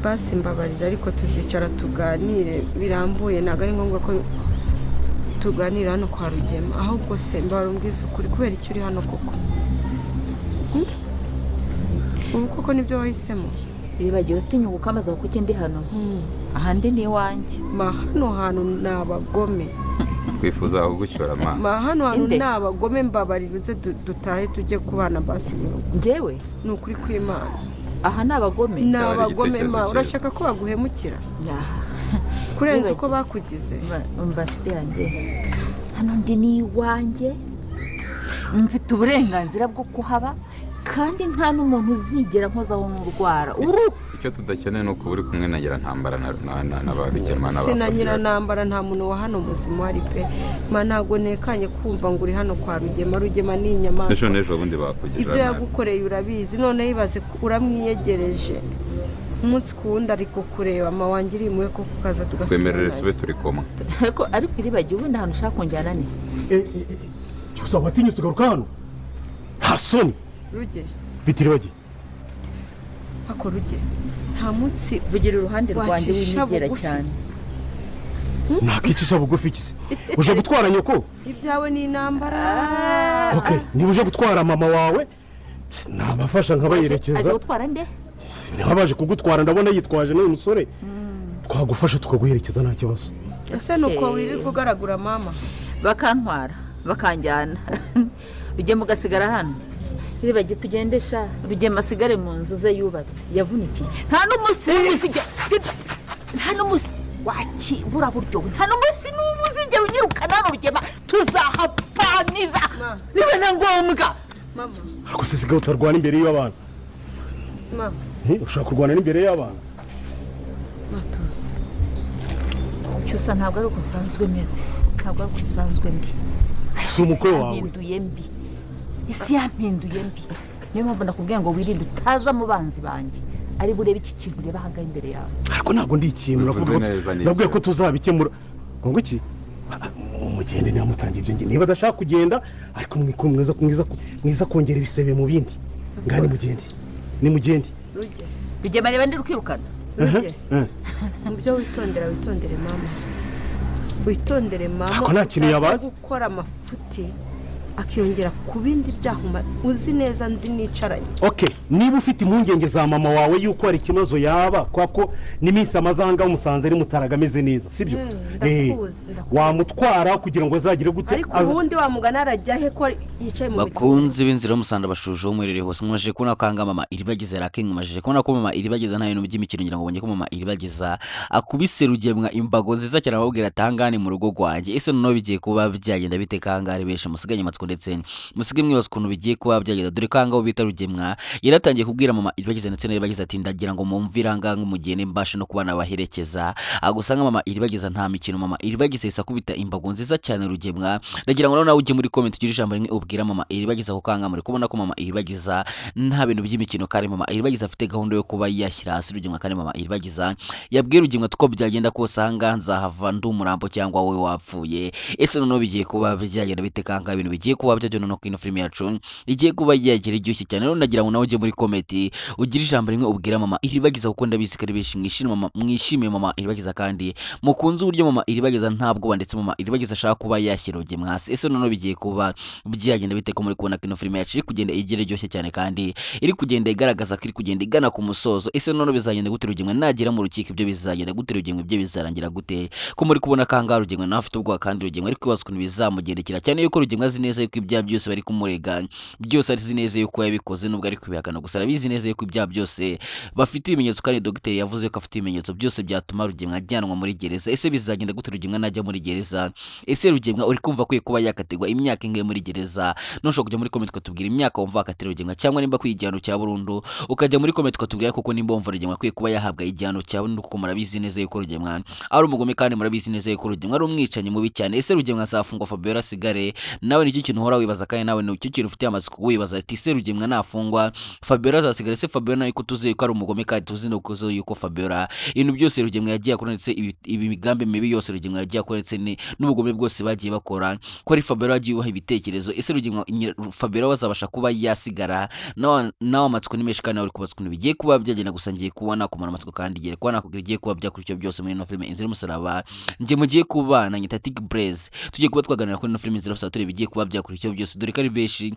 Basi mbabarira, ariko tuzicara tuganire birambuye. Ntabwo ari ngombwa ko tuganira hano kwa Rugema. Ahubwo se mbabarira umbwize ukuri, kubera icyo uri hano koko? Hmm? Ubu koko nibyo wahisemo? Bibagiwe, utinyuka ukambaza kuko ndi hano? Ahandi ni iwanjye. Ma, hano hantu ni abagome. Twifuza kugucyura, ma. Ma, hano hantu Inde? ni abagome. Mbabarira uze dutahe, tujye kubana basi mu rugo. Njyewe? Ni ukuri kw'Imana. Aha ni abagome? Ni Cyaba ari abagome, igitekerezo ma. cyiza. Urashaka ko baguhemukira kurenza uko bakugize? Umva nshuti yanjye, hano ndi ni iwanjye, mfite uburenganzira bwo kuhaba, kandi nta n'umuntu uzigera nkozaho n'urwara uru. Icyo tudakeneye ni ukuba uri kumwe na Nyirantambara na ba Rugema na ba Si na Fabiola. Nyiranambara, nta muntu wa hano muzima uhari pe. Ma, ntabwo ntekanye kumva ngo uri hano kwa Rugema. Rugema ni inyamaswa. Ejo n'ejo bundi bakugirira Ibyo nabi. yagukoreye urabizi. None yibaze ko uramwiyegereje umunsi ku wundi, ari kukureba. Ma, wanjye irimuwe ko kukaza Twemerere tugasubirana. tube turi kumwe. Ariko iribagiwe, ubundi ahantu ushaka kunjyana ni Cyusa, watinyutse ugaruka hano, nta soni? Ruge. Bitiribagiye. Ako Ruge, nta munsi Vugira uruhande rwanjye. wacisha Wimigera bugufi. cyane. Nakicisha bugufi iki se? Uje gutwara nyoko? Ibyawe ni intambara. Okay, niba uje gutwara mama wawe, nabafasha Aje nkabayerekeza. gutwara nde? Niba baje kugutwara, ndabona yitwaje n'uyu musore, twagufasha tukaguherekeza, nta kibazo. Ese ni uko wirirwa ugaragura mama? Bakantwara, bakanjyana, Rugema ugasigara hano. Iribagiwe, tugendesha Rugema asigare mu nzu ze yubatse, yavunikiye. Nta n'umunsi n'umwe uzigera, nta n'umunsi wakibura buryo we, nta n'umunsi n'umwe uzigera unyirukana hano. Rugema tuzahapfanira niba na ngombwa. Mama. Ariko se sigaho utarwana imbere y'abana. Mama. Ushobora kurwana n'imbere y'abana? Matuza. Cyusa, ntabwo ari uko usanzwe meze, ntabwo ari uko usanzwe ndi. Si umukwe Isi wawe. yampinduye mbi, isi yampinduye mbi. Niyo mpamvu nakubwiye ngo wirinde utaza mu banzi banjye, ari burebe iki kintu ureba ahangaha imbere yawe. Ariko ntabwo ndi ikintu. Bivuze neza, ni Nabwiye ko ikintu. tuzabikemura ngo iki? Mugende niba mutangiye ibyo ngiye, niba adashaka kugenda. Ariko mwiza mwiza mwiza kongera ibisebe mu bindi. Ngaha nimugende, nimugende. Ruge. Rugema, reba ndi rukirukana. Ruge, mu byo witondera, witondere mama, witondere mama. Ako nta kintu Utaza yabaye. gukora amafuti akiyongera ku bindi byaha uzi neza nzi nicaranye. Okay, niba ufite impungenge za mama wawe yuko hari ikibazo yaba, kubera ko n'iminsi amaze aha ngaha umusanze ari mutaraga, ameze neza, sibyo? Ndakuzi, ndakuzi. Wamutwara kugira ngo azagire gute? Ariko ubundi wamugana arajya he ko yicaye mu? Bakunzi b'inzira y'umusanda, bashuje umurire hose, mwamajije kubona ko ahangaha mama Iribagiza yarakenye. Mwamajije kubona ko mama Iribagiza nta bintu by'imikino. Ngira ngo ubonye ko mama Iribagiza akubise Rugemwa imbago nziza cyane, ababwira ati: "Ahangaha ni mu rugo rwanjye." Ese noneho bigiye kuba byagenda bite? Kangahe ari benshi musiganye amatsiko, ndetse musige mwibaza ukuntu bigiye kuba byagenda, dore ko ahangaha bita Rugemwa yaratangiye kubwira mama Iribagiza ndetse na Iribagiza ati: "Ndagira ngo mumvire ahangaha nk'umugeni, mbashe no kuba nabaherekeza." Gusa nka mama Iribagiza nta mikino, mama Iribagiza yahise akubita imbago nziza cyane Rugemwa. Ndagira ngo nawe ujye muri comment ugire ijambo rimwe ubwira mama Iribagiza, kuko ahangaha muri kubona ko mama Iribagiza nta bintu by'imikino, kandi mama Iribagiza afite gahunda yo kuba yashyira hasi Rugemwa. Kandi mama Iribagiza yabwiye Rugemwa ati: "Uko byagenda kose, ahangaha nzahava ndi umurambo cyangwa wowe wapfuye." Ese noneho bigiye kuba byagenda bite? Kangahe ibintu bigiye kuba byagenda no ino filime yacu igiye kuba yagira iryoshye cyane. Rero ndagira ngo nawe ujye muri comment ugire ijambo rimwe ubwira mama Iribagiza, kuko ndabizi ko ari benshi mwishimiye mama, mwishimiye mama Iribagiza, kandi mukunze uburyo mama Iribagiza nta bwoba, ndetse mama Iribagiza ashaka kuba yashyira Rugemwa hasi. Ese noneho bigiye kuba byagenda bite, ko muri kubona ko ino filime yacu iri kugenda igira iryoshye cyane, kandi iri kugenda igaragaza ko iri kugenda igana ku musozo? Ese noneho bizagenda gute Rugemwa nagera mu rukiko? Ibyo bizagenda gute Rugemwa? Ibyo bizarangira gute, ko muri kubona ko ahangaha Rugemwa nawe afite ubwoba, kandi Rugemwa ari kwibaza ukuntu bizamugendekera, cyane yuko Rugemwa azi neza yuko ibyaha byose bari kumurega byose azi neza yuko yabikoze, nubwo ari kubihakana? Gusa arabizi neza yuko ibyaha byose bafite ibimenyetso, kandi dogiteri yavuze ko afite ibimenyetso byose byatuma Rugemwa ajyanwa muri gereza. Ese bizagenda gute Rugemwa najya muri gereza? Ese Rugemwa uri kumva akwiye kuba yakatirwa imyaka ingahe muri gereza? Ntushobora kujya muri comment ukatubwira imyaka wumva wakatira Rugemwa, cyangwa nimba akwiye igihano cya burundu, ukajya muri comment ukatubwira koko nimba wumva Rugemwa akwiye kuba yahabwa igihano cya burundu, kuko murabizi neza yuko Rugemwa ari umugome, kandi murabizi neza yuko Rugemwa ari umwicanyi mubi cyane. Ese Rugemwa azafungwa, Fabiola asigare? Nawe nicyo kintu. kintu uhora wibaza kandi nawe nicyo kintu ufitiye amatsiko wibaza ati se Rugemwa nafungwa Fabiola azasigara? Ese Fabiola nawe ko tuzi ko ari umugome kandi tuzi no ko yuko Fabiola ibintu byose Rugemwa yagiye akora ndetse imigambi mibi yose Rugemwa yagiye akora ndetse n'ubugome bwose bagiye bakora ko ari Fabiola wagiye ubaha ibitekerezo. Ese Rugemwa Fabiola bazabasha kuba yasigara? Nawe amatsiko ni menshi kandi nawe uri kubaza ukuntu bigiye kuba byagenda. Gusa ngiye kubona kumara amatsiko kandi ngiye kuba nakubwira igiye kuba byakurikiye byose muri ino filime Inzira y'Umusaraba. Njye mugiye kubana nyita Tig Blaze, tugiye kuba twaganira kuri ino filime Inzira y'Umusaraba, tureba ibigiye kuba byakurikiye byose, dore ko ari benshi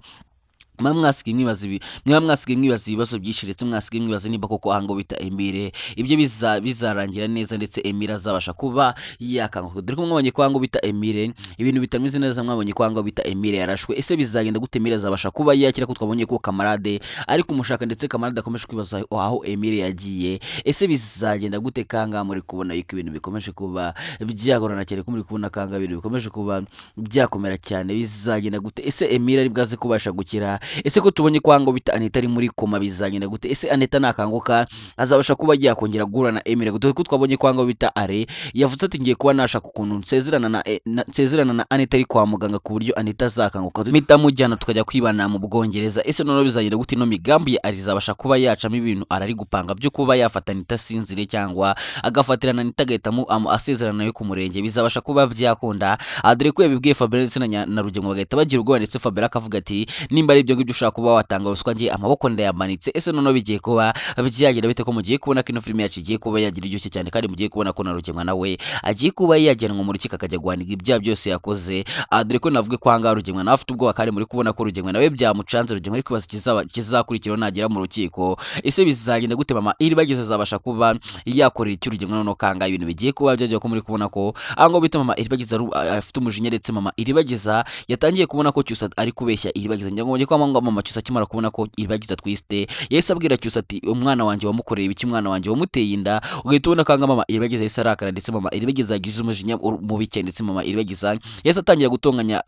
mwaba mwasigaye mwibaza ibi, mwaba mwasigaye mwibaza ibibazo byinshi ndetse mwasigaye mwibaza niba koko aha ngo bita Emile ibyo bizarangira neza ndetse Emile azabasha kuba yakanguka, dore ko mwabonye ko aha ngo bita Emile ibintu bitameze neza. Mwabonye ko aha ngo bita Emile yarashwe. Ese bizagenda gute? Emile azabasha kuba yakira ko twabonye ko kamarade ari kumushaka ndetse kamarade akomeje kwibaza aho Emile yagiye? Ese bizagenda gute kanga muri kubona yuko ibintu bikomeje kuba byagorana cyane, ko muri kubona kanga ibintu bikomeje kuba byakomera cyane? Bizagenda gute? Ese Emile ari bwaze kubasha gukira? Ese ko tubonye ko ngo bita Anita ari muri koma, bizagenda gute? Ese Anita nakanguka azabasha kuba yakongera guhura na Emile? Dore ko twabonye ko ngo bita Are yavuze ati ngiye kuba nashaka ukuntu nsezerana na Anita ari kwa muganga ku buryo Anita azakanguka mpita mujyana tukajya kwibana mu Bwongereza. Ese noneho bizagenda gute? Ino migambi ya Ari izabasha kuba yacamo ibintu arari gupanga byo kuba yafata Anita asinzire cyangwa agafatirana Anita agahita asezerana nawe ku murenge, bizabasha kuba byakunda? Aha dore ko yabibwiye Fabiola ndetse na Rugemwa bagahita bagira ubwoba, ndetse Fabiola akavuga ati nimba ari ibyo ngibyo ushaka kuba watanga ruswa njye amaboko ndayamanitse. Ese noneho bigiye kuba byagira bite ko mugiye kubona ko ino filime yacu igiye kuba yagira iryoshye cyane, kandi mugiye kubona ko na Rugemwa nawe agiye kuba yajyanwa mu rukiko akajya guhanirwa ibyaha byose yakoze? Aha dore ko navuge ko ahangaha Rugemwa nawe afite ubwoba kandi muri kubona ko Rugemwa nawe byamucanze. Rugemwa ari kwibaza ikizakurikiraho nagera mu rukiko. Ese bizagenda gute? Mama Iribagiza azabasha kuba yakorera icyo Rugemwa? Noneho kanga ibintu bigiye kuba byajya ko muri kubona ko aho ngo bita mama Iribagiza afite umujinya, ndetse mama Iribagiza yatangiye kubona ko Cyusa ari kubeshya Iribagiza. Ngira ngo mujye kwa ngo mama Cyusa akimara kubona ko Iribagiza atwiste yahise abwira Cyusa ati umwana wanjye wamukoreye ibiki? Umwana wanjye wamuteye inda? Ugahita ubona kanga mama Iribagiza yahise arakara, ndetse mama Iribagiza yagize umujinya mubi cyane, ndetse mama Iribagiza yahise atangira gutonganya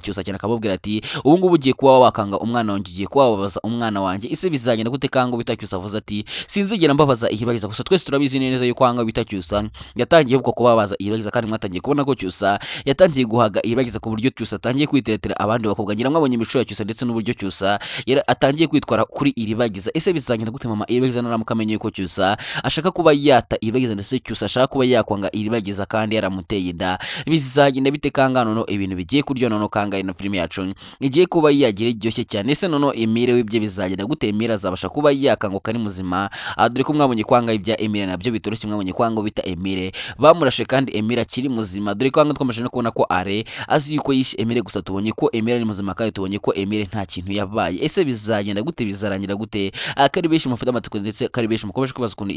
Cyusa cyane, akamubwira ati ubu ngubu ugiye kuba wakanga umwana wanjye, ugiye kuba wababaza umwana wanjye. Ese bizagenda gute kanga bita Cyusa avuze ati sinzigera mbabaza Iribagiza? Gusa twese turabizi neza yuko hanga bita Cyusa yatangiye ubwo kubabaza Iribagiza, kandi mwatangiye kubona ko Cyusa yatangiye guhaga Iribagiza ku buryo Cyusa atangiye kwiteretera abandi bakobwa. Ngira mwabonye imico ya Cyusa ndetse n'uburyo Cyusa atangiye kwitwara kuri Iribagiza. Ese bizagenda gute mama Iribagiza naramuka amenye yuko Cyusa ashaka kuba yata Iribagiza, ndetse Cyusa ashaka kuba yakwanga Iribagiza kandi yaramuteye inda? Bizagenda bite kanga noneho ibintu bigiye kurya? Noneho kanga ino filime yacu igiye kuba yagira iryoshye cyane. Ese noneho Emile w'ibyo bizagenda gute? Emile azabasha kuba yakanguka ari muzima? Aha dore ko mwabonye kwanga ibya Emile nabyo bitoroshye. Mwabonye kwanga bita Emile bamurashe kandi Emile akiri muzima. Dore ko hano twamaze no kubona ko Are azi yuko yishe Emile, gusa tubonye ko Emile ari muzima kandi tubonye ko Emile nta kintu yabaye. Ese bizagenda gute? Bizarangira gute? Kari benshi mufite amatsiko ndetse kari benshi mukomeje kwibaza ukuntu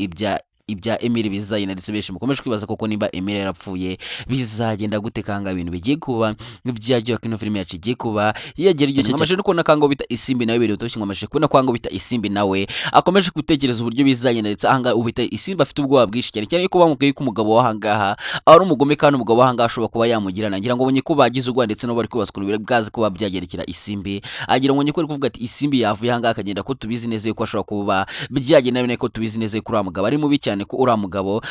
ibya Emile bizagenda, ndetse benshi mukomeje kwibaza koko nimba Emile yarapfuye bizagenda gute kanga ibintu bigiye kuba byaryoha, ko ino filime yacu igiye kuba yagera iryoshye cyane. Mwamaze no kubona kango bita Isimbi nawe ibintu bitoshye. Mwamaze kubona kango bita Isimbi nawe akomeje gutekereza uburyo bizagenda, ndetse ahangaha ubita Isimbi afite ubwoba bwinshi cyane cyane yuko bamubwiye ko umugabo w'ahangaha ari umugome kandi umugabo w'ahangaha ashobora kuba yamugirana. Ngira ngo ubonye ko bagize ubwoba ndetse nabo bari kwibaza ukuntu biri bwaze kuba byagerekera Isimbi. Agira ngo ubonye ko ari kuvuga ati Isimbi yavuye ahangaha akagenda, ko tubizi neza yuko ashobora kuba byagenda nabi, ko tubizi neza yuko uriya mugabo ari mubi cyane, ko uriya mugabo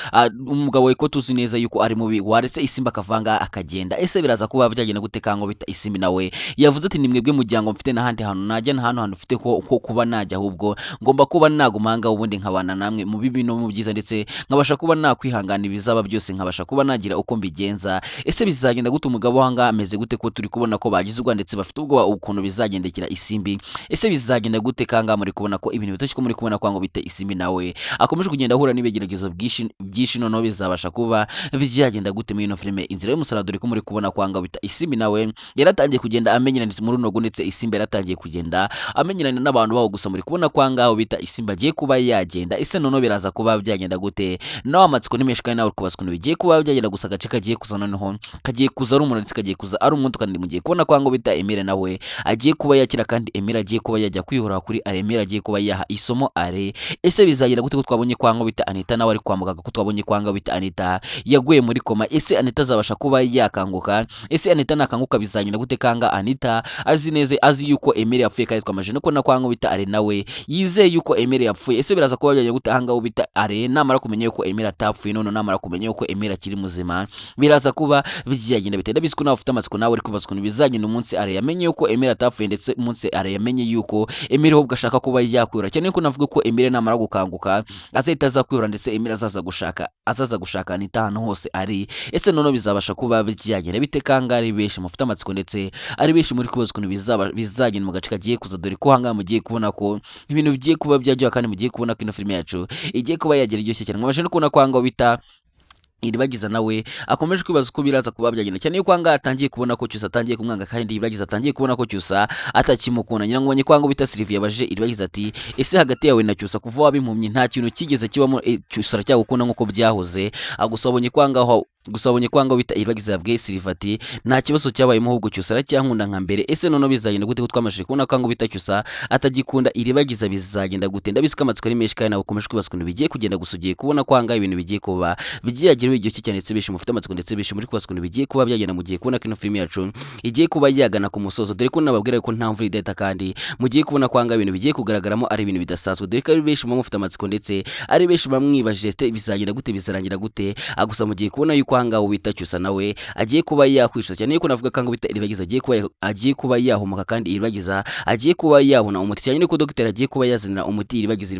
umugabo we ko tuzi neza yuko ari mubi, waretse Isimbi akavanga akagenda? Ese biraza kuba byagenda gute kango bita Isimbi nawe yavuze ati ni mwebwe muryango mfite n'ahandi hantu najya, nta hantu mfite ko kuba najya, ahubwo ngomba kuba naguma ahangaha ubundi nkabana namwe mu bibi no mu byiza, ndetse nkabasha kuba nakwihangana ibizaba byose, nkabasha kuba nagira uko mbigenza. Ese bizagenda gute? Umugabo w'ahangaha ameze gute ko turi kubona ko bagize ubwoba ndetse bafite ubwoba ukuntu bizagendekera Isimbi? Ese bizagenda gute kangaha muri kubona ko ibintu bitoshye, ko muri kubona ko ngo bita Isimbi nawe akomeje kugenda ahura n'ibigeragezo byinshi byinshi? Noneho bizabasha kuba byagenda gute muri ino filime Inzira y'Umusaraba? Dore ko muri kubona kwanga bita Isimbi nawe yaratangiye kugenda amenyerana muri runo rugo, ndetse Isimbi yaratangiye kugenda amenyerana n'abantu baho. Gusa muri kubona kwanga aho bita Isimbi agiye kuba yagenda. Ese noneho biraza kuba byagenda gute? Nawe amatsiko ni menshi kandi nawe uri kubaza ukuntu bigiye kuba byagenda. Gusa agace kagiye kuza noneho kagiye kuza ari umuntu, ndetse kagiye kuza ari umuntu, kandi mugiye kubona kwanga bita Emile nawe agiye kuba yakira, kandi Emile agiye kuba yajya kwihora kuri Are. Emile agiye kuba yaha isomo Are. Ese bizagenda gute ko twabonye kwanga bita Anita Anita nawe ari kwa muganga, ko twabonye kwanga bita Anita yaguye muri koma. Ese Anita azabasha kuba yakanguka? Ese Anita nakanguka bizagenda gute? Kanga Anita azi neza, azi yuko Emile yapfuye, kandi twamaje no kubona kwanga bita Are nawe yizeye yuko Emile yapfuye. Ese biraza kuba byagenda gute ahangaha bita Are namara kumenya yuko Emile atapfuye? None namara kumenya yuko Emile akiri muzima, biraza kuba byagenda bite? Ndabizi ko nawe ufite amatsiko, nawe uri kwibaza ukuntu bizagenda umunsi Are yamenye yuko Emile atapfuye, ndetse umunsi Are yamenye yuko Emile ahubwo ashaka kuba yakwihora cyane, ko navuga ko Emile namara gukanguka azahita aza kwihora, ndetse Emile azaza gushaka Anita ahantu hose ari. Ese noneho bizabasha kuba byagenda bite? Kanga ari benshi mufite amatsiko, ndetse ari benshi muri kubaza ukuntu bizaba bizagenda mu gace kagiye kuza, dore ko ahangaha mugiye kubona ko ibintu bigiye kuba byaryoha, kandi mugiye kubona ko ino filime yacu igiye kuba yagira iryoshye cyane. Mwabashe no kubona ko ahangaha bita Iribagiza nawe akomeje kwibaza uko biraza kuba byagenda cyane, yuko ahangaha atangiye kubona ko Cyusa atangiye kumwanga, kandi Iribagiza atangiye kubona ko Cyusa atakimukunda. Ngira ngo ubonye ko ahangaha bita Sylvie yabajije Iribagiza ati: "Ese hagati yawe na Cyusa kuva waba impumyi nta kintu kigeze kibamo? Cyusa aracyagukunda nk'uko byahoze?" Gusa wabonye ko ahangaha bita Iribagiza yabwiye Sylvie ati: "Nta kibazo cyabayemo, ahubwo Cyusa aracyankunda nka mbere." Ese noneho bizagenda gute, ko twamajije kubona ko ahangaha bita Cyusa atagikunda Iribagiza? Bizagenda gute? Ndabizi ko amatsiko ari menshi, kandi nawe ukomeje kwibaza ukuntu bigiye kugenda. Gusa ugiye kubona ko ahangaha ibintu bigiye kuba byagira iryoshye cyane, ndetse benshi mufite amatsiko, ndetse benshi muri kwibaza ukuntu bigiye kuba byagenda. Mugiye kubona ko ino filime yacu igiye kuba yagana ku musozo, dore ko nababwira ko nta mvura idahita, kandi mugiye kubona ko ahangaha ibintu bigiye kugaragaramo ari ibintu bidasanzwe, dore ko ari benshi muba mufite amatsiko, ndetse ari benshi bamwibajije ese bizagira gute, bizarangira gute? Gusa mugiye kubona yuko ahangaha bita Cyusa nawe agiye kuba yakwishyura cyane, yuko navuga ko ahangaha bita Iribagiza agiye kuba yahumuka, kandi Iribagiza agiye kuba yabona umuti cyane, yuko dogiteri agiye kuba yazanira umuti Iribagiza.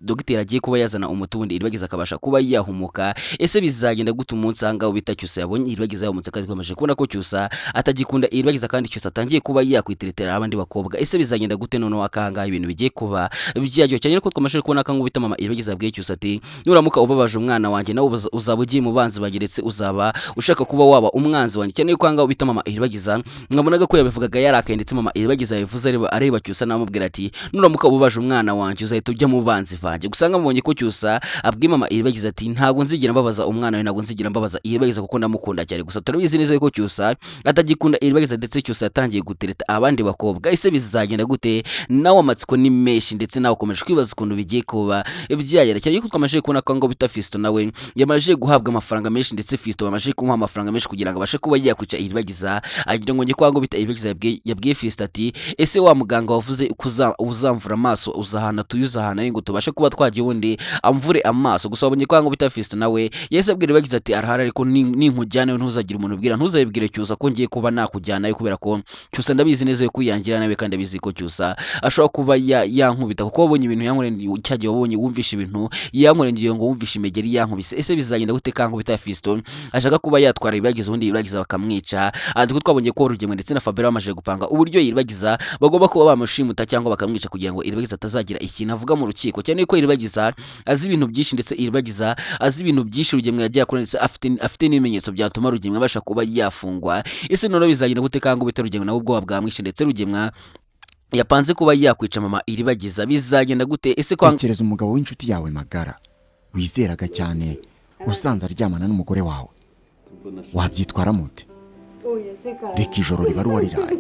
Dogiteri agiye kuba yazana umuti, ubundi Iribagiza akabasha kuba yahumuka. Ese bizagenda gute umunsi ahangaha bita Cyusa yabonye Iribagiza yahumutse, kandi twamaze kubona ko Cyusa atagikunda Iribagiza, kandi Cyusa atangiye kuba yakwiteretera abandi bakobwa? Ese bizagenda gute noneho akangaha ibintu bigiye kuba byaryoshye cyane, ko twamaze kubona ko bita mama Iribagiza yabwiye Cyusa ati: "Nuramuka ubabaje umwana wanjye, nawe uzaba ugiye mu banzi banjye, ndetse uzaba ushaka kuba waba umwanzi wanjye." Cyane yuko ahangaha bita mama Iribagiza mwabonaga ko yabivugaga yarakaye, ndetse mama Iribagiza yabivuze areba Cyusa, namubwira ati: "Nuramuka ubabaje umwana wanjye, uzahita ujya mu banzi banjye." Gusa nkamubonye ko Cyusa abwiye mama Iribagiza ati: "Ntabwo nzigera mbabaza umwana we, ntabwo nzigera mbabaza Iribagiza kuko ndamukunda cyane." Gusa turabizi neza yuko Cyusa atagikunda Iribagiza, ndetse Cyusa yatangiye gutereta abandi bakobwa. Ese bizagenda gute? Nawe amatsiko ni menshi, ndetse nawe ukomeje kwibaza ukuntu bigiye kuba byagera cyane, yuko twamaze kubona ko ngo bita Fisto nawe yamaze guhabwa amafaranga menshi, ndetse Fisto bamaze kumuha amafaranga menshi kugira ngo abashe kuba yakwica Iribagiza. Agira ngo njye kwa ngo bita Iribagiza yabwiye Fisto ati: "Ese wa muganga wavuze ko uzamvura amaso, uzahana tuyuzahana ngo tubashe kuba twagiye ubundi amvure amaso?" Gusa wabonye ko ngo bita Fisto nawe yahise abwira Iribagiza ati: "Arahari, ariko ninkujyana ntuzagire umuntu ubwira, ntuzabibwire Cyusa ko ngiye kuba nakujyanayo, kubera ko Cyusa ndabizi neza yuko yangira nawe, kandi abizi ko Cyusa ashobora kuba yankubita, kuko wabonye ibintu yankoreye cyagiye, wabonye wumvishe ibintu yankoreye, ngo wumvishe imigeri yankubise." Ese bizagenda gute kanko bita Fisto ashaka kuba yatwara Iribagiza, ubundi Iribagiza bakamwica? Aha twabonye ko Rugemwe ndetse na Fabiola bamaze gupanga uburyo Iribagiza bagomba kuba bamushimuta cyangwa bakamwica, kugira ngo Iribagiza atazagira ikintu avuga mu rukiko, cyane ko Iribagiza azi ibintu byinshi, ndetse Iribagiza azi ibintu byinshi Rugemwe yagiye akora, ndetse afite n'ibimenyetso byatuma Rugemwe abasha kuba yafungwa. Ese noneho bizagenda gute kango bita Rugemwe nawe ubwoba bwamwishe, ndetse Rugemwa yapanze kuba yakwica mama Iribagiza? Bizagenda gute? Ese kwa Tekereza umugabo w'inshuti yawe magara wizeraga cyane usanze aryamana n'umugore wawe, wabyitwaramo ute? Reka ijoro riba wariraye.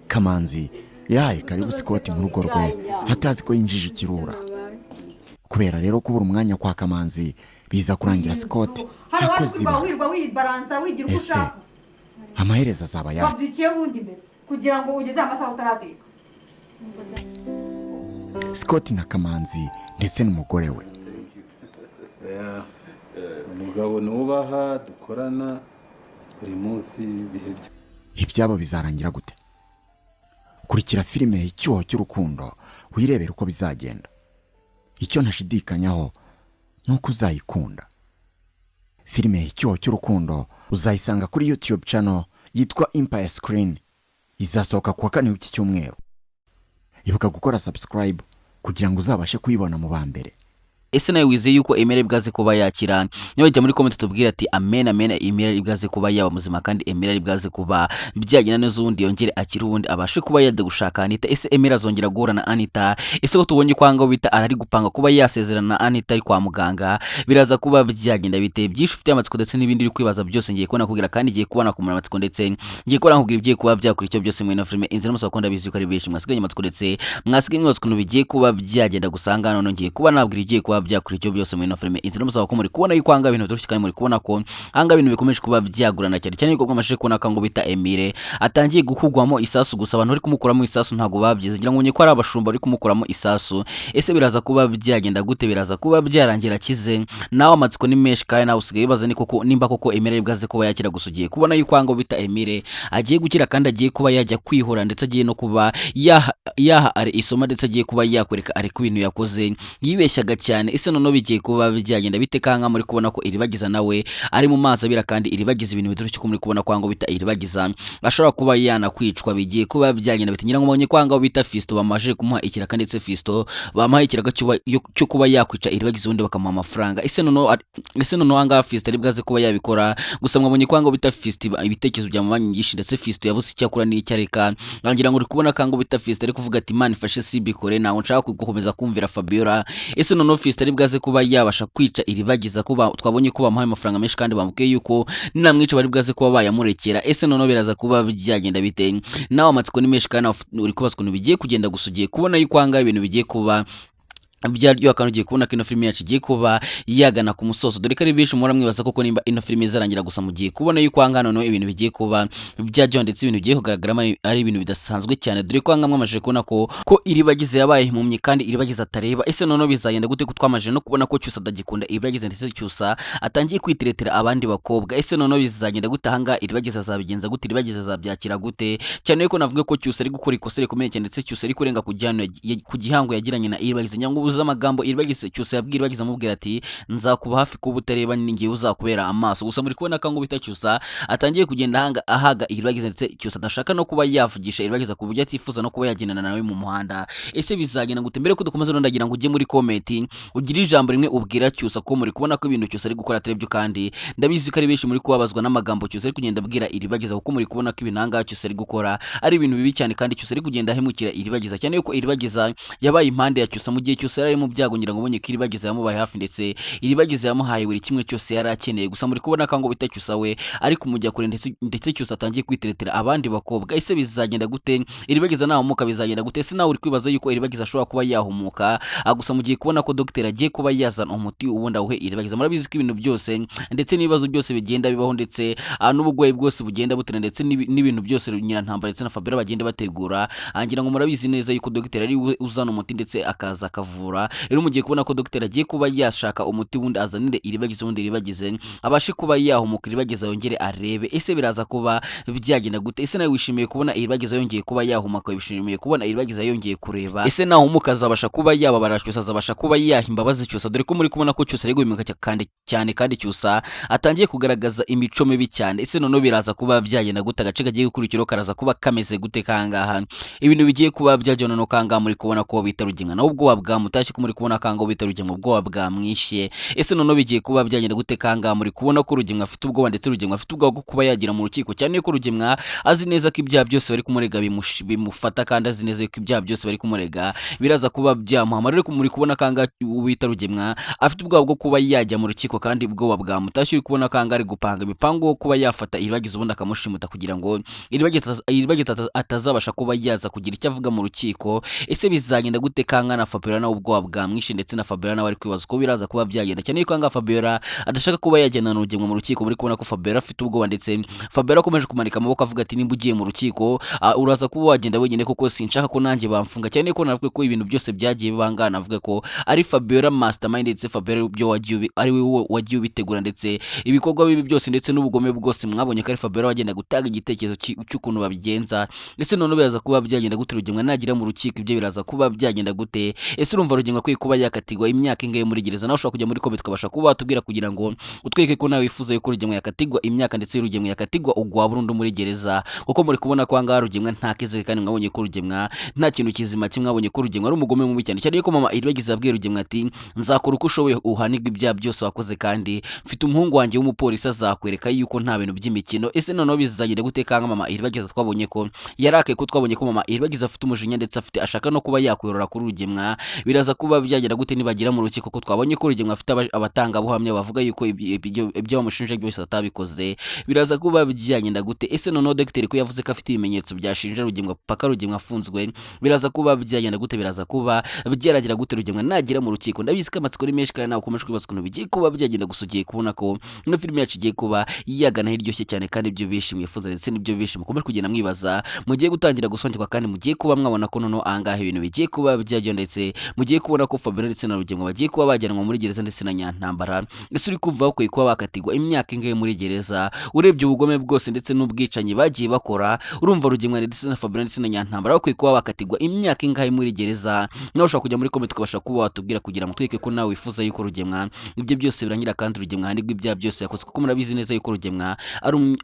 Kamanzi yahaye karibu Sikoti mu rugo rwe atazi ko yinjije ikirura. Kubera rero kubura umwanya kwa Kamanzi, biza kurangira Sikoti Hano akoze wirirwa ibara. Wirirwa wibaranza, wigira uko Ese ushaka. amaherezo azaba yayo? Wabyukiye bundi mbese kugira ngo ugeze amasaha utarateka? Sikoti na Kamanzi ndetse n'umugore we. Umugabo nubaha, dukorana buri munsi ibihe byose. Ibyabo bizarangira gute? Kurikira filime Icyuho cy'Urukundo wirebere uko bizagenda. Icyo ntashidikanyaho ni uko uzayikunda. Filime Icyuho cy'Urukundo uzayisanga kuri YouTube channel yitwa Empire Screen. Izasohoka kuwa kane w'iki cyumweru. Ibuka gukora subscribe kugira ngo uzabashe kuyibona mu ba mbere. Ese nawe wizeye yuko Emile bwaze kuba yakira? Niba jya muri comment tubwire ati: "Amen, amen, Emile bwaze kuba yaba muzima, kandi Emile bwaze kuba byagenda neza, ubundi yongere akire, ubundi abashe kuba yajya gushaka Anita." Ese Emile azongera guhura na Anita? Ese ko tubonye ko ahangaho bita arari gupanga kuba yasezerana na Anita ari kwa muganga, biraza kuba byagenda bite? Byinshi ufite amatsiko ndetse n'ibindi uri kwibaza byose ngiye kubona kubwira, kandi ngiye kubona kumara amatsiko, ndetse ngiye kubona kubwira ibigiye kuba byakora icyo byose muri ino filime Inzira. Musaba ko ndabizi ko ari benshi mwasigaye amatsiko, ndetse mwasigaye mwibaza ukuntu bigiye kuba byagenda. Gusa ahangaha none ngiye kuba nabwira ibigiye kuba. byakora icyo byose muri ino filime. Inzira musaba ko muri kubona yuko ahangaha ibintu bitoroshye, kandi muri kubona ko ahangaha ibintu bikomeje kuba byagurana cyane cyane yuko bwamashije kubona ko ngo bita Emile atangiye gukugwamo isasu. Gusa abantu bari kumukuramo isasu ntabwo babyize, ngira ngo ko ari abashumba bari kumukuramo isasu. Ese biraza kuba byagenda gute? Biraza kuba byarangira akize? Nawe amatsiko ni menshi, kandi nawe usigaye wibaza ni koko nimba koko Emile ari bwaze kuba yakira. Gusa ugiye kubona yuko ahangaha bita Emile agiye gukira, kandi agiye kuba yajya kwihora, ndetse agiye no kuba yaha ari isoma, ndetse agiye kuba yakwereka ari ku bintu yakoze yibeshyaga cyane. Ese noneho bigiye kuba byagenda bite? Kanka muri kubona ko Iribagiza nawe ari mu mazi abira, kandi Iribagiza ibintu bitoroshye, ko muri kubona ko ngo bita Iribagiza ashobora kuba yanakwicwa. Bigiye kuba byagenda bite? Ngira ngo mubonye ko ahangaha bita Fisto bamaje kumuha ikiraka, ndetse Fisto bamuha ikiraka cyo kuba yakwica Iribagiza, ubundi bakamuha amafaranga. Ese noneho ahangaha Fisto ari bwaze kuba yabikora? Gusa mwabonye ko ahangaha bita Fisto ibitekerezo byamubanye byinshi, ndetse Fisto yabuze icyo akora n'icyo areka. Ngira ngo uri kubona ko ahangaha bita Fisto ari kuvuga ati: "Imana ifashe simbikore, ntabwo nshaka gukomeza kumvira Fabiola." Ese noneho Fisto ari bwaze kuba yabasha kwica Iribagiza, kuba twabonye ko bamuhaye amafaranga menshi, kandi bamubwiye yuko namwica bari bwaze kuba bayamurekera? Ese noneho biraza kuba byagenda bite? Nawe amatsiko ni menshi, kandi nawe uri kubaza ukuntu bigiye kugenda. Gusa ugiye kubona yuko ahangaha ibintu bigiye kuba byaryoha, kandi ugiye kubona ko ino filime yacu igiye kuba yagana ku musozo, dore ko ari benshi muhora mwibaza koko nimba ino filime izarangira. Gusa mugiye kubona yuko ahangaha noneho ibintu bigiye kuba byaryoha, ndetse ibintu bigiye kugaragaramo ari ibintu bidasanzwe cyane, dore ko ahangaha mwamajije kubona ko Iribagiza yabaye impumyi, kandi Iribagiza atareba. Ese noneho bizagenda gute, ko twamajije no kubona ko Cyusa atagikunda Iribagiza, ndetse Cyusa atangiye kwiteretera abandi bakobwa? Ese noneho bizagenda gute ahangaha? Iribagiza azabigenza gute? Iribagiza azabyakira gute? Cyane yuko navuga ko Cyusa ari gukora ikosa rikomeye cyane, ndetse Cyusa ari kurenga ku gihango yagiranye na Iribagiza. Ngira ngo ubuze amagambo Iribagiza Cyusa yabwiye Iribagiza, amubwira ati: "Nzakuba hafi, kuba utareba ni ngewe uzakubera amaso." Gusa muri kubona ko ngo bita Cyusa atangiye kugenda ahaga Iribagiza, ndetse Cyusa adashaka no kuba yavugisha Iribagiza, ku buryo atifuza no kuba yagendana nawe mu muhanda. Ese bizagenda gute? Mbere ko dukomeza rero, ndagira ngo ujye muri comment ugire ijambo rimwe ubwira Cyusa, ko muri kubona ko ibintu Cyusa ari gukora atari byo, kandi ndabizi ko ari benshi muri kubabazwa n'amagambo Cyusa ari kugenda abwira Iribagiza, kuko muri kubona ko ibintu ahangaha Cyusa ari gukora ari ibintu bibi cyane, kandi Cyusa ari kugenda ahemukira Iribagiza, cyane yuko Iribagiza yabaye impande ya Cyusa mu gihe Cyusa yari ari mu byago. Ngira ngo ubonye ko Iribagiza yamubaye hafi, ndetse Iribagiza yamuhaye buri kimwe cyose yari akeneye. Gusa muri kubona ko ngo bita Cyusa we ari kumujya kure, ndetse Cyusa atangiye kwiteretera abandi bakobwa. Ese bizagenda gute? Iribagiza nahumuka bizagenda gute? Ese nawe uri kwibaza yuko Iribagiza ashobora kuba yahumuka? Gusa mugiye kubona ko dogiteri agiye kuba yazana umuti, ubundi awuhe Iribagiza. Murabizi ko ibintu byose ndetse n'ibibazo byose bigenda bibaho, ndetse n'uburwayi bwose bugenda butera, ndetse n'ibintu byose Nyirantambara ndetse na Fabiola bagenda bategura, ngira ngo murabizi neza yuko dogiteri ari we uzana umuti, ndetse akaza akavura. Rero mugiye kubona ko dogiteri agiye kuba yashaka umuti, wundi azanire Iribagiza, ubundi Iribagize abashe kuba yahumuka, Iribagiza yongere arebe. Ese biraza kuba byagenda gute? Ese nawe wishimiye kubona Iribagiza yongeye kuba yahumuka? Wishimiye kubona Iribagiza yongeye kureba? Ese nahumuka azabasha kuba yababara Cyusa? Azabasha kuba yaha imbabazi Cyusa? Dore ko muri kubona ko Cyusa ari guhemuka kandi cyane, kandi Cyusa atangiye kugaragaza imico mibi cyane. Ese noneho biraza kuba byagenda gute? Agace kagiye gukurikiraho karaza kuba kameze gute? Kangaha ibintu bigiye kuba byagenda no kangaha muri kubona ko bita Ruginga nawe ubwoba bwamutashye, ko muri kubona kangaha bita Ruginga ubwoba bwamwishe. Ese noneho bigiye kuba byagenda gute? Kangaha muri kubona ko Ruginga afite ubwoba, ndetse Ruginga afite ubwoba bwo kuba yagira mu rukiko, cyane ko Rugemwa azi neza ko ibyaha byose bari kumurega bimufata, kandi azi neza ko ibyaha byose bari kumurega biraza kuba byamuhama. Rero muri kubona kangaha bita Rugemwa afite ubwoba bwo kuba yajya mu rukiko, kandi ubwoba bwamutashye. Uri kubona kangaha ari gupanga imipango yo kuba yafata Iribagiza, ubundi akamushimuta kugira ngo Iribagiza atazabasha kuba yaza kugira icyo avuga mu rukiko. Ese bizagenda gute? Kangaha na Fabiola nawe ubwoba bwamwishe, ndetse na Fabiola nawe ari kwibaza uko biraza kuba byagenda, cyane yuko kangaha Fabiola adashaka kuba yajyana na Rugemwa mu rukiko. Muri kubona ko Fabiola afite ubwoba, ndetse Fabiola akomeje kumanika amaboko avuga ati: "Nimba ugiye mu rukiko, uraza kuba wagenda wenyine, kuko sinshaka ko nanjye bamfunga," cyane ko navuga ko ibintu byose byagiye bibangana, navuga ko ari Fabiola mastermind, ndetse Fabiola ibyo wagiye ari we wagiye ubitegura, ndetse ibikorwa bibi byose ndetse n'ubugome bwose mwabonye ko ari Fabiola wagenda gutanga igitekerezo cy'ukuntu babigenza. Ese noneho biraza kuba byagenda gute? Rugemwa nagira mu rukiko ibyo biraza kuba byagenda gute? Ese urumva Rugemwa akwiye kuba yakatirwa imyaka ingahe muri gereza? Nawe ushobora kujya muri comment tukabasha kuba watubwira, kugira ngo utwereke ko nawe wifuza yuko Rugemwa yakatirwa imyaka, ndetse Rugemwa yakatirwa ugwa burundu muri gereza, kuko muri kubona ko ahangaha Rugemwa nta kizere, kandi mwabonye ko Rugemwa nta kintu kizima kimwe, mwabonye ko Rugemwa ari umugome mubi cyane, cyane ko mama Iribagiza yabwiye Rugemwa ati: "Nzakora uko ushoboye uhanirwe ibyaha byose wakoze, kandi mfite umuhungu wanjye w'umupolisi azakwereka yuko nta bintu by'imikino." Ese noneho bizagenda gute? Kanga mama Iribagiza twabonye ko yarakaye, ko twabonye ko mama Iribagiza afite umujinya, ndetse afite ashaka no kuba yakwerora kuri Rugemwa. Biraza Biraza kuba byagera gute nibagera mu rukiko, ko twabonye ko Rugemwa afite abatangabuhamya bavuga yuko ibyo bamushinja byose atabikoze? Biraza kuba byagenda gute? Ese noneho dogiteri ko yavuze ko afite ibimenyetso byashinja Rugemwa paka Rugemwa afunzwe, biraza kuba byagenda gute? Biraza kuba byaragira gute Rugemwa nagera mu rukiko? Ndabizi ko amatsiko ari menshi kandi nawe ukomeje kwibaza ukuntu bigiye kuba byagenda. Gusa ugiye kubona ko ino filime yacu igiye kuba yagana aho iryoshye cyane, kandi ibyo benshi mwifuza ndetse n'ibyo benshi mukomeje kugenda mwibaza mugiye gutangira gusobanukirwa, kandi mugiye kuba mwabona ko noneho ahangaha ibintu bigiye kuba byagenda, ndetse mugiye kubona ko Fabiola ndetse na Rugemwa bagiye kuba bajyanwa muri gereza ndetse na Nyantambara. Ese uri kuva bakwiye kuba bakatirwa imyaka ingahe muri gereza, urebye ubugome bwose ndetse n'ubwicanyi bagiye bakora? Urumva Rugemwa ndetse na Fabiola ndetse na Nyantambara bakwiye kuba bakatirwa imyaka ingahe muri gereza? Nawe ushobora kujya muri comment ukabasha kuba watubwira kugira ngo twereke ko nawe wifuza yuko Rugemwa ibyo byose birangira, kandi Rugemwa ahanirwe ibyaha byose yakoze, kuko murabizi neza yuko Rugemwa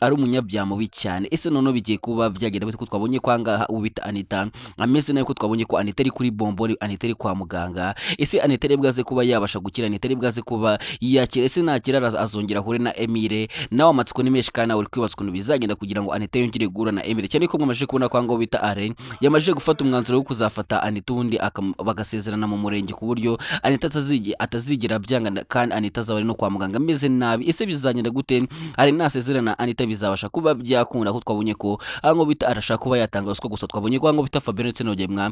ari umunyabyaha mubi cyane. Ese noneho bigiye kuba byagenda bite, ko twabonye ko ahangaha ubu bita Anita ameze nabi, ko twabonye ko Anita ari kuri bombori, Anita ari kwa muganga? Ese Anita ari bwaze kuba yabasha gukira? Anita ari bwaze kuba yakira? Ese nakira azongera ahure na Emile? Nawe amatsiko ni menshi, kandi nawe uri kwibaza ukuntu bizagenda kugira ngo Anita yongere guhura na Emile, cyane ko mwamaze kubona ko ahangaha bita Are yamaze gufata umwanzuro wo kuzafata Anita, ubundi bagasezerana mu murenge, ku buryo Anita atazigera abyanga, kandi Anita azaba ari no kwa muganga ameze nabi. Ese bizagenda gute Are nasezerana Anita? Bizabasha kuba byakunda, ko twabonye ko aho bita arashaka kuba yatanga ruswa? Gusa twabonye ko aho bita Fabiola ndetse na Rugemwa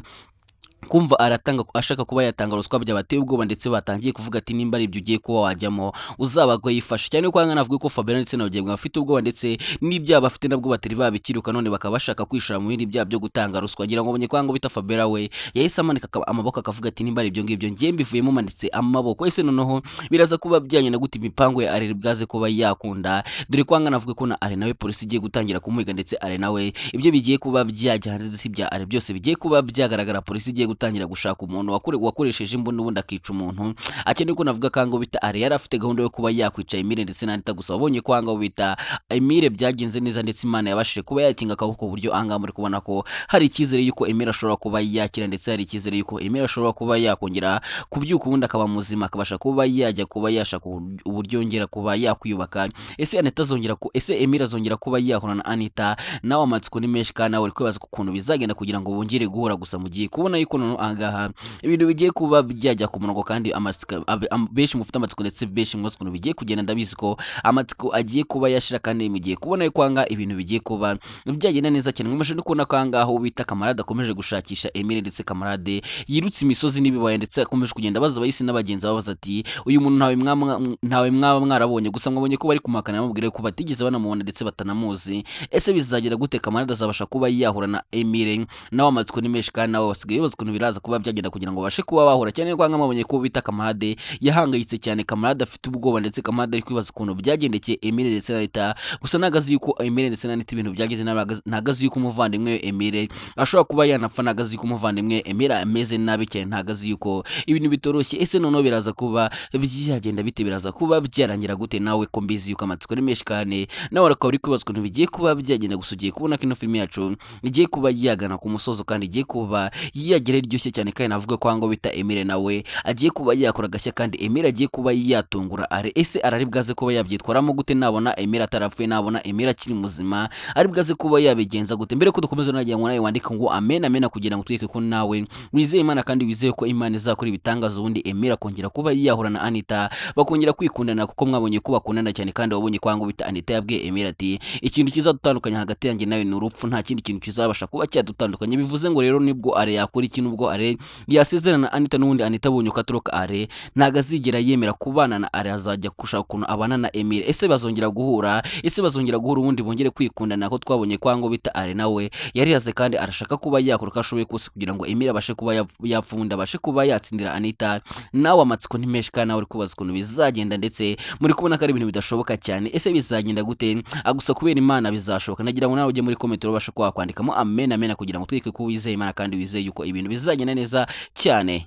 kumva aratanga, ashaka kuba yatanga ruswa byabateye ubwoba, ndetse batangiye kuvuga ati nimba ari ibyo ugiye kuba wajyamo uzabaga yifashe cyane. Ko ahangaha navuga ko Fabiola ndetse na Rugemwa bafite ubwoba, ndetse n'ibyaha bafite nabwo batari babikiruka, none bakaba bashaka kwishora mu bindi byaha byo gutanga ruswa. Ngira ngo abonye ko ahangaha bita Fabiola we yahise amanika amaboko akavuga ati nimba ari ibyo ngibyo ngiye mbivuyemo, manitse amaboko. Ese noneho biraza kuba byanyana gute? Imipango ya Are bwaze kuba yakunda, dore ko ahangaha navuga ko na Are nawe polisi igiye gutangira kumuhiga, ndetse Are nawe ibyo bigiye kuba byajya hanze, si ibya Are byose bigiye kuba byagaragara. Polisi igiye gutangira gushaka umuntu wakoresheje imbunda ubundi akica umuntu. Akeneye ko navuga ko ahangaha bita Are yari afite gahunda yo kuba yakwica Emile ndetse na Anita. Gusa wabonye ko ahangaha bita Emile byagenze neza, ndetse Imana yabashije kuba yakinga akaboko, ku buryo ahangaha muri kubona ko hari icyizere yuko Emile ashobora kuba yakira, ndetse hari icyizere yuko Emile ashobora kuba yakongera kubyuka ubundi akaba muzima, akabasha kuba yajya kuba yashaka uburyo yongera kuba yakwiyubaka. Ese Anita azongera ku ese Emile azongera kuba yahura na Anita? Nawe amatsiko ni menshi, kandi nawe uri kwibaza ku kuntu bizagenda kugira ngo bongere guhura. Gusa mugiye kubona yuko noneho ahangaha ibintu bigiye kuba byajya ku murongo, kandi benshi mufite amatsiko, ndetse benshi muzi ukuntu bigiye kugenda. Ndabizi ko amatsiko agiye kuba yashira, kandi mugiye kubona yuko ahangaha ibintu bigiye kuba byagenda neza cyane. Mwamaze no kubona ko ahangaha uwo bita Kamarade akomeje gushakisha Emile, ndetse Kamarade yirutse imisozi n'ibibaya, ndetse akomeje kugenda abaza abayisi n'abagenzi, babaza ati uyu muntu ntawe mwaba mwarabonye? Gusa mwabonye ko bari kumuhakana, bamubwira ko batigeze banamubona ndetse batanamuzi. Ese bizagera gute? Kamarade azabasha kuba yahura na Emile? Nawe amatsiko ni menshi, kandi nawe wasigaye wibaza ukuntu biraza kuba byagenda kugira ngo babashe kuba bahura, cyane ko mwabonye ko bita Kamarade yahangayitse cyane. Kamarade afite ubwoba, ndetse Kamarade ari kwibaza ukuntu byagendekeye Emile ndetse na Anita. Gusa ntago azi yuko Emile ndetse na Anita ibintu byageze nabi, ntago azi yuko umuvandimwe we Emile ashobora kuba yanapfa, ntago azi yuko umuvandimwe Emile ameze nabi cyane, ntago azi yuko ibintu bitoroshye. Ese noneho biraza kuba byagenda bite? Biraza kuba byarangira gute? Nawe ko mbizi yuko amatsiko ari menshi, kandi nawe akaba uri kwibaza ukuntu bigiye kuba byagenda. Gusa ugiye kubona ko ino filime yacu igiye kuba yagana ku musozo, kandi igiye kuba yagera iryoshye cyane, kandi navuga ko ahangaha bita Emile nawe agiye kuba yakora agashya, kandi Emile agiye kuba yatungura Are. Ese arari bwaze kuba yabyitwaramo gute nabona Emile atarapfuye, nabona Emile akiri muzima, ari bwaze kuba yabigenza gute? Mbere ko dukomeza, nagira ngo nawe wandike ngo amen amen, kugira ngo twereke ko nawe wizeye Imana, kandi wizeye ko Imana izakora ibitangaza, ubundi Emile akongera kuba yahura na Anita, bakongera kwikundana, kuko mwabonye ko bakundana cyane. Kandi wabonye ko ahangaha bita Anita yabwiye Emile ati ikintu kizadutandukanya hagati yanjye nawe ni urupfu, nta kindi kintu kizabasha kuba cyadutandukanya. Bivuze ngo rero nibwo Are yakora iki, nubwo Are yasezerana na Anita, n'ubundi Anita abonye uko atoroka Are ntago azigera yemera kubana na Are, azajya gushaka ukuntu abana na Emile. Ese bazongera guhura? Ese bazongera guhura ubundi bongere kwikundana, ko twabonye ko ahangaha bita Are nawe yarihaze, kandi arashaka kuba yakora uko ashoboye kose kugira ngo Emile abashe kuba yapfunda, abashe kuba yatsindira Anita? Nawe amatsiko ni menshi, kandi nawe uri kubaza ukuntu bizagenda, ndetse muri kubona ko ari ibintu bidashoboka cyane. Ese bizagenda gute? Gusa kubera Imana bizashoboka. Nagira ngo nawe ujye muri comment ubashe kuba wakwandikamo amen amen, kugira ngo twereke ko wizeye Imana kandi wizeye yuko ibintu bizagenda neza cyane.